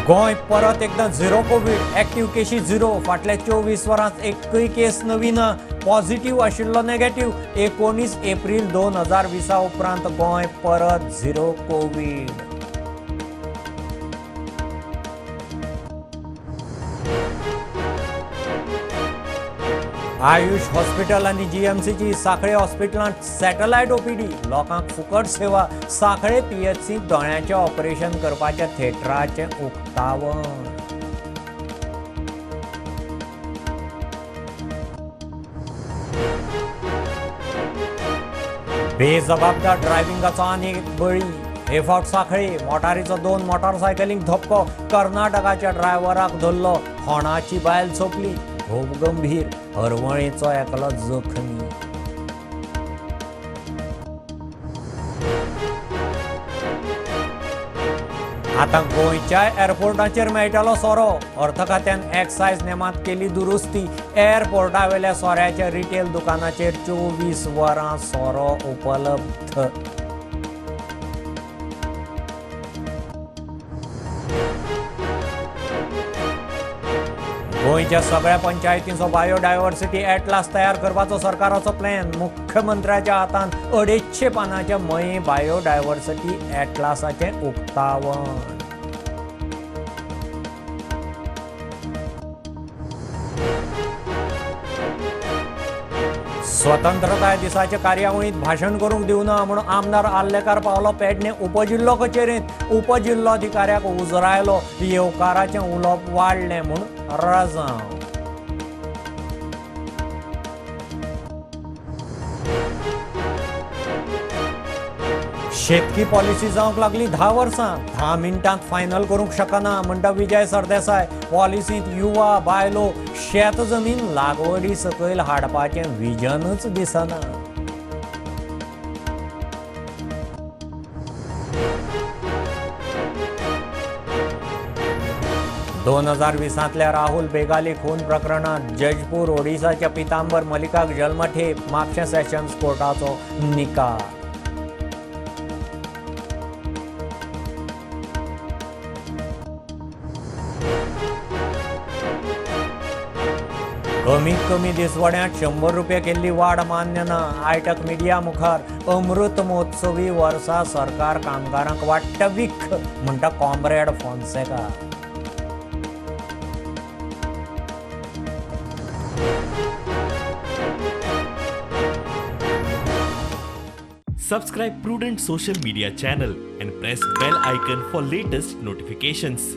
गोंय परत एकदां zero Covid, active केशी झिरो. फाटल्या 24 वरांत एकूय केस नवी ना. पॉझिटिव्ह आशिल्लो नेगेटिव्ह. 19 एप्रील 2020 उपरांत गोंय परत झिरो कोवीड. आयुष हॉस्पिटल आनी जीएमसीची सांखळे हॉस्पिटलांत सॅटलायट ओपीडी, लोकांक फुकट सेवा. सांखळे पीएचसी दोळ्यांचें ऑपरेशन करपाच्या थेटराचें उक्तावण. बेजबाबदार ड्रायव्हिंगाचो आनी एक बळी. हे फावट सांखळे मोटारीचो 2 मोटारसायकलींक धपको. कर्नाटकाच्या ड्रायव्हराक धरलो. होणाची बायल सोंपली. खूब गंभीर. हरवळेचो एकलो जखमी. आतां गोंयच्या एअरपोर्टाचेर मेळटलो सोरो. अर्थ खात्यान एक्सायज नेमांत केली दुरुस्ती. एअरपोर्टावेल्या सोऱ्याच्या रिटेल दुकानाचेर 24 वरां सोरो उपलब्ध. गोंयच्या सगळ्या पंचायतींचो बायोडायव्हर्सिटी एटलास तयार करपाचो सरकाराचो प्लॅन. मुख्यमंत्र्याच्या हातान 250 पानांच्या मये बायोडायव्हर्सिटी एटलासाचें उक्तावण. स्वतंत्रताय दिसाचे कार्यावळींत भाशण करूंक दिवना म्हूण आमदार आर्लेकार पावलो पेडणे उपजिल्लो कचेरेंत. उपजिल्लोधिकाऱ्याक उजरायलो. येवकाराचें उलोवप वाडलें म्हूण राजांव. शेतकी पॉलिसी जावंक लागली 10 वर्सां. 10 मिनटांत फायनल करूंक शकना म्हणटा विजय सरदेसाय. पॉलिसींत युवा बायलो शेत जमीन लागवडी सकयल हाडपाचें विजनच दिसना. 2020 राहुल बेगाली खून प्रकरणात जजपूर ओडिसाच्या पितांबर मलिकाक जल्मठेप. म्हापशें सेशन्स कोर्टाचो निकाल. कमीत कमी दिसवड्यांत 100 रुपया केल्ली वाड मान्य ना. आयटक मिडिया मुखार अमृत महोत्सवी वर्सा सरकार कामगारांक वाडटा विख म्हणटा comrade Fonseca. Subscribe Prudent Social Media channel and press bell icon for latest notifications.